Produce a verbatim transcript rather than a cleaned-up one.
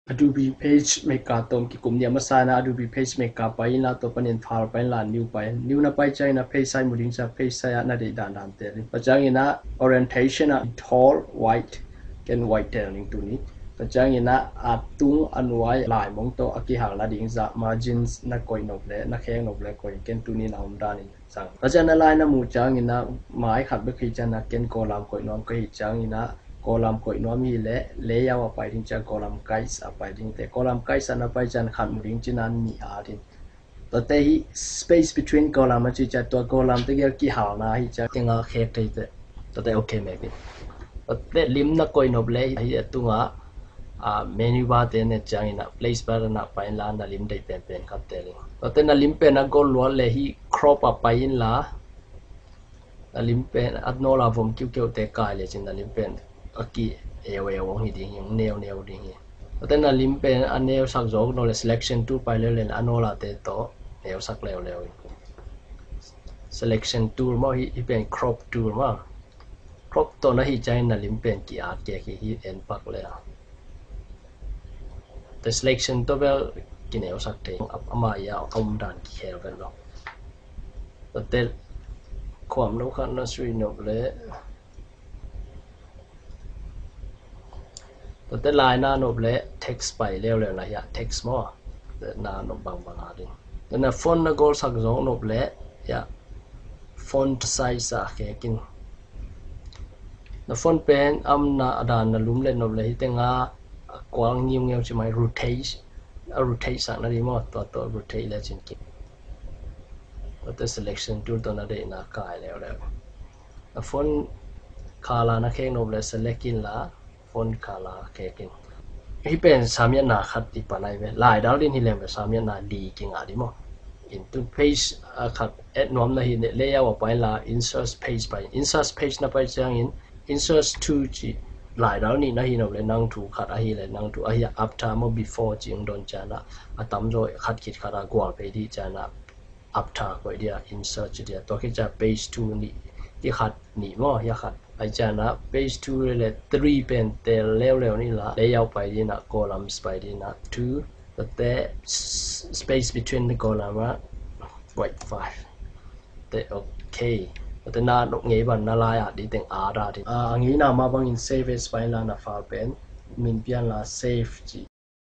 Adobe PageMaker tawh kikum ni a, masa in ah Adobe PageMaker pai inla, tua panin file pai inla, new pai in. New na pai ciangin ah page size mu ding ciang page size ah na deih dandan teel in. Tua ciangin ah orientation ah tall, white, ken white teel ning tuni. Tua ciangin ah a tung a nuai laimong tawh a kihal nading zah margins na koih nop leh, na khek nop leh koih in, ken tuni na om dan in. Sang. Tua ciang a lai na muh ciangin ah mai khat bek hi ciang ah ken column koih nuam ka hih ciangin ah column koih nuam hi leh layout ah pai ding ciang column guides ah pai ding teh. Column guides ah na pai ciang khat mu ding ci-in ah nih a ding. Tuate hi space between column a ci ciang tua column te gel kihalna hi ciang tengah khek thei teh. Tuate okay mek ding. Tuate lim na koih nop leh hi a tungah a menu bar te ne ciangin ah place bar na pai inla na lim deih penpen khat teel in. Tuate na lim pen a gol luat leh hi crop ah pai inla, na lim pen a nawl a vom kiukiu te kai lecin na lim pen a ki eu eu ong hi ding hi, ong neu neu ding hi. Tuate na lim pen a neu sak zawk nop leh selection tool pai leuleu in a nawl a te tawh neu sak leuleu in. Selection tool maw, hi, hi pen crop tool maw. Crop tawh na hih ciangin na lim pen ki-at kik hi, hi en pak leh. Tua selection tawh bel kineu sak thei, ama ia a om dan kikhel vet lo. Tuate khuam lo khat na sui nop leh, tuate lai na nop leh text pai leuleu na hia, text maw. Tuate na nop bangbang a ding. Tuate na font na gol sak zawk nop leh hia, font size ah khek in. Na font pen a omna a dan na lum let nop leh hi tengah a kual ngiungeu ci mai, rotate, a rotate sak na ding maw, tua tua rotate lecin kik. Tuate selection tool tawh na deihna kai leuleu. Na font color na khek nop leh select inla font color khek in. Hi pen samiatna khat i pan ai ve. Laidal ding hi leng ve samiatna li kingah ding maw. In tu page a khat add nuam na hih leh layout ah pai inla insert page pai. Insert page na pai ciangin insert to ci laidal nih na hi nop leh nang thu khat ahi leh nang thu ahi a after maw before ci ong don ciang ah a tamzaw khat khit khat a gual page dih ciang ah after koih dia, insert ci dia. Tua khit ciang page two nih, hi khat nih maw, hi khat. Ai ciang ah page two leh three pen teel leuleu ni la, layout pai ding ah, columns pai ding ah, two, tuate space between the column ah, point five. Tuate okay. Tuate na nop ngei bang na lai ah ding teng a da ding. A ngeina mah bangin save as pai inla na file pen min pian la save ci.